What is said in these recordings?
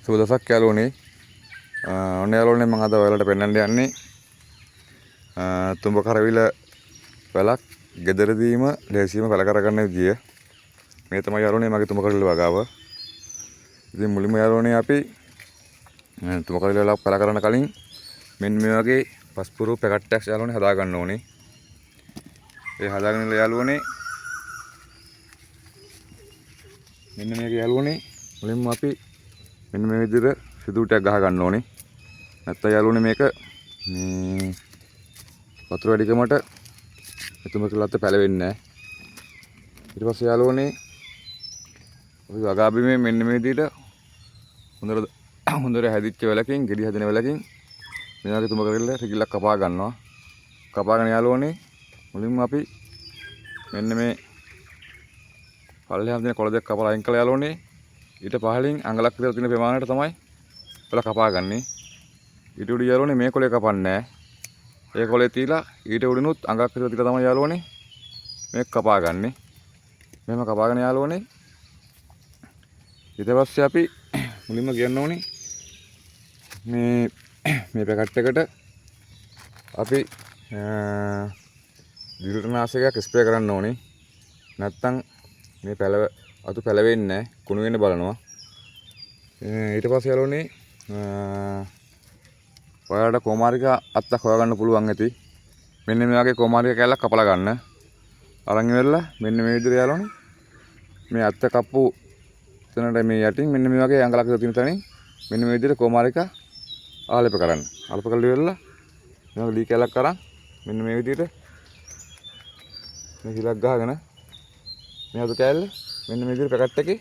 සුබ දවසක් යාළුවනේ. ඔන්න යාළුවනේ මම අද ඔයාලට පෙන්වන්න යන්නේ තුඹ කරවිල වැලක් ගෙදරදීම ලේසියම පැල කරගන්න විදිය. මේ තමයි යාළුවනේ මගේ තුඹ කරවිල වගාව. ඉතින් මුලින්ම යාළුවනේ අපි තුඹ කරවිල වැලක් පැල කරන්න කලින් මෙන්න මේ වගේ පස්පුරු පැකට් එකක් යාළුවනේ හදා ගන්න ඕනේ. ඒ හදාගෙන ඉන්න යාළුවනේ මෙන්න මේක යාළුවනේ මුලින්ම අපි මෙන්න මේ විදිහට සිදුරු ටිකක් ගහ ගන්න ඕනේ. නැත්තම් යාළුවනේ මේක මේ වතුර වැඩිකමට එතුම කියලා අත පැලවෙන්නේ නැහැ. ඊට පස්සේ යාළුවනේ අපි වගා බිමේ මෙන්න මේ විදිහට හොඳට හැදිච්ච වෙලකින් ගෙඩි හැදෙන වෙලකින් මේ වගේ තුඹ කරලා රිගිල්ලක් කපා ගන්නවා. කපාගෙන යාළුවනේ මුලින්ම අපි මෙන්න මේ පල්ලෙහාම තියෙන කොළ දෙක කපලා අයින් කළා යාළුවනේ. ඊට පහළින් අඟලක් විතර තියෙන ප්‍රමාණයට තමයි ඔයාලා කපාගන්නේ. ඊට උඩ යාළුවනේ මේ කොළේ කපන්නේ නැහැ. ඒ කොළේ තියලා ඊට උඩිනුත් අඟලක් විතර තියලා තමයි යාළුවනේ මේක කපාගන්නේ. මෙහෙම කපාගෙන යාළුවනේ ඊට පස්සේ අපි මුලින්ම කියන්න ඕනේ මේ මේ පැකට් එකට අපි දිලුටනාශකයක් ස්ප්‍රේ කරන්න ඕනේ. නැත්තම් මේ පැලව අතු පැලවෙන්නේ නැහැ, කුණු වෙන්න බලනවා. ඊට පස්සේ යාළුවනේ ඔයාලට කොමාරික අත්තක් හොයාගන්න පුළුවන් ඇති. මෙන්න මේ වගේ කොමාරික කෑල්ලක් කපලා ගන්න. අරන් ඉවරලා මෙන්න මේ විදිහට යාළුවනේ මේ අත්ත කප්පු තැනට මේ යටින් මෙන්න මේ වගේ අඟලක් විතර තියෙන තැනින් මෙන්න මේ විදිහට කොමාරික ආලේප කරන්න. ආලේප කරලා ඉවරලා මේ වගේ ලී කෑල්ලක් අරන් මෙන්න මේ විදිහට මේ හිලක් ගහගෙන මේ අතු කෑල්ල මෙන්න මේ විදිහට පැකට් එකේ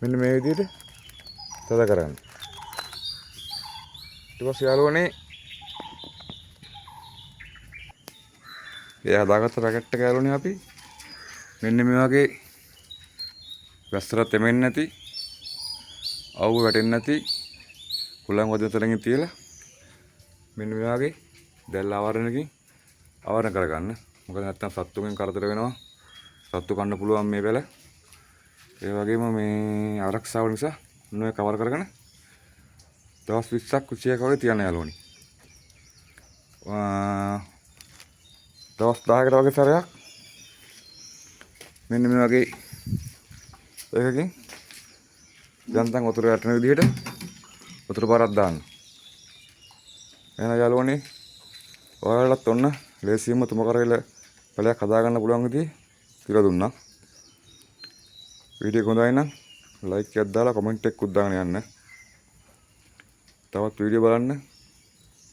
මෙන්න මේ විදිහට තද කරගන්න. ඊට පස්සේ යාළුවනේ ඒ හදාගත්ත පැකට් එක යාළුවනේ අපි මෙන්න මේ වගේ වැස්සට තෙමෙන්නේ නැති, අවුව වැටෙන්නේ නැති හුලං වදින තැනකින් තියලා මෙන්න මේ වගේ දැල් ආවරණකින් ආවරණ කරගන්න. මොකද නැත්තම් සත්තුන්ගෙන් කරදර වෙනවා. සත්තු කන්න පුළුවන් මේ පැල. ඒ වගේම මේ ආරක්ෂාව නිසා ඔන්න ඔය කවර් කරගෙන දවස් 20ක් 21ක් වගේ තියන්න යාළුවනේ. දවස් 10කට වගේ සැරයක් මෙන්න මේ වගේ එකකින් යන්තම් වතුර වැටෙන විදිහට වතුර පාරක් දාන්න. එහෙනම් යාළුවනේ ඔයාලටත් ඔන්න ලේසියෙන්ම තුඹ කරවිල පැලයක් හදාගන්න පුළුවන් විදිහ කියලා දුන්නා. වීඩියෝ එක හොඳයි නම් ලයික් එකක් දාලා කමෙන්ට් එකකුත් දාගෙන යන්න. තවත් වීඩියෝ බලන්න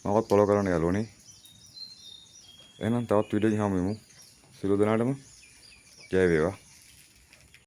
මමත් ෆලෝ කරන්න යාළුවනේ. එහෙනම් තවත් වීඩියෝ එකකින් හමු වෙමු. සියලු දෙනාටම ජය වේවා.